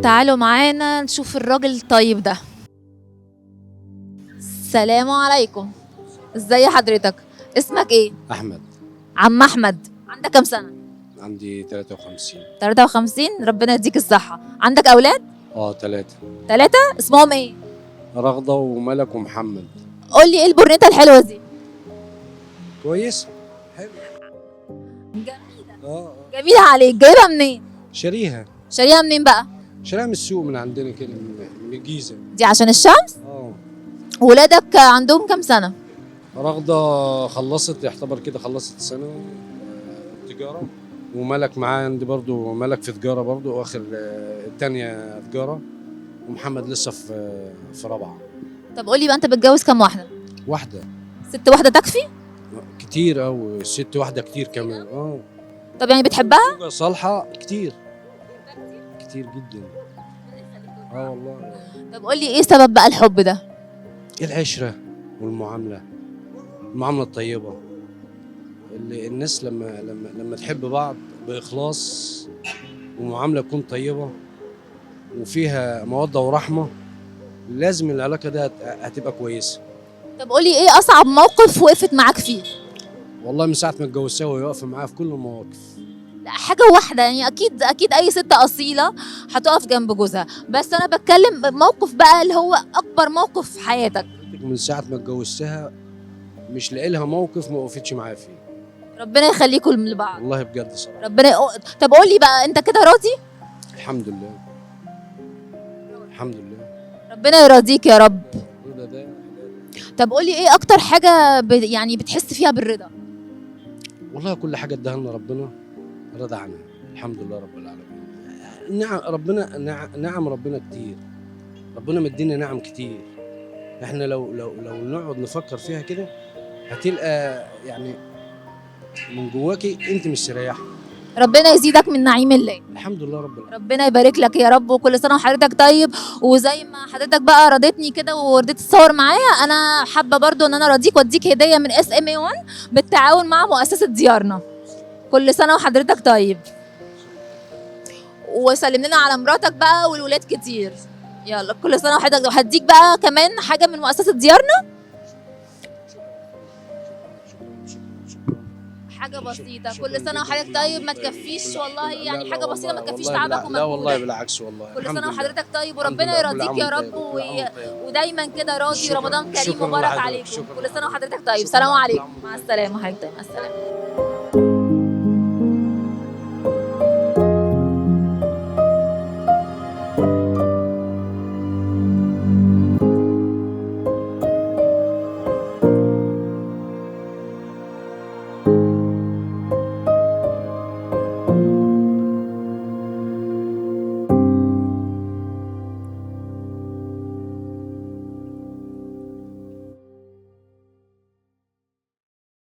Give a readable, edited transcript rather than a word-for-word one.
تعالوا معانا نشوف الراجل الطيب ده. السلام عليكم، ازي حضرتك؟ اسمك ايه؟ احمد. عم احمد، عندك كام سنة؟ عندي 53. 53، ربنا يديك الصحة. عندك اولاد؟ اه 3. 3؟ اسمهم ايه؟ رغده وملك ومحمد. قول لي ايه البورنيطه الحلوة دي؟ كويس، حلو، جميلة. اه جميلة عليك. جايبها منين؟ شاريها. شاريها منين بقى؟ شاريها من السوق، من عندنا كده، من الجيزة. دي عشان الشمس؟ اه. ولادك عندهم كام سنة؟ رغده خلصت، يعتبر كده خلصت سنة تجارة، وملك معاه عندي برضو، ملك في تجارة برضو، واخر الثانية تجارة، ومحمد لسه في رابعه. طب قول لي بقى، انت بتجوز كام واحدة؟ واحدة. ست واحدة تكفي؟ كتير قوي، ست واحدة كتير كمان. اه. طب يعني بتحبها؟ زوجة صالحة كتير كتير جدا. اه والله. طب قول لي ايه سبب بقى الحب ده؟ العشرة والمعاملة، المعاملة الطيبة، اللي الناس لما لما لما تحب بعض بإخلاص ومعاملة تكون طيبة وفيها مودة ورحمة، لازم العلاقة دي هتبقى كويسة. طب قول لي ايه اصعب موقف وقفت معاك فيه؟ والله من ساعة ما اتجوزتها وهي واقفة معايا في كل المواقف. لا حاجة واحدة يعني، أكيد أكيد أي ست أصيلة هتقف جنب جوزها، بس أنا بتكلم موقف بقى اللي هو أكبر موقف في حياتك. من ساعة ما اتجوزتها مش لاقي لها موقف ما وقفتش معايا فيه. ربنا يخليكم لبعض. والله بجد صراحة. ربنا طب قول لي بقى، أنت كده راضي؟ الحمد لله، الحمد لله. ربنا يرضيك يا رب. الرضا ده. طب قول لي إيه أكتر حاجة يعني بتحس فيها بالرضا؟ والله كل حاجة اداها لنا ربنا رضا عنها، الحمد لله رب العالمين. نعم ربنا، نعم ربنا كتير، ربنا مدينا نعم كتير. احنا لو لو لو نقعد نفكر فيها كده هتلقى يعني من جواكي انت مستريحه. ربنا يزيدك من نعيم الله. الحمد لله رب العالمين. ربنا يبارك لك يا رب، وكل سنة وحضرتك طيب. وزي ما حضرتك بقى رضيتني كده ورضيت تصور معايا، انا حابة برضو ان انا راضيك واديك هديه من SMA 1 بالتعاون مع مؤسسة ديارنا. كل سنة وحضرتك طيب، وسلم لنا على مراتك بقى والولاد كتير. يلا كل سنة وحضرتك. وهديك بقى كمان حاجة من مؤسسة ديارنا، حاجة بسيطة. كل سنة وحضرتك طيب. ما تكفيش والله يعني، حاجة بسيطة ما تكفيش تعبك ومجهودك. لا والله بالعكس والله. كل سنة وحضرتك طيب، وربنا يرضيك يا رب، ودايما كده راضي. رمضان كريم مبارك عليكم. كل سنة وحضرتك طيب. سلام عليكم. مع السلامة حضرتك. مع السلامة.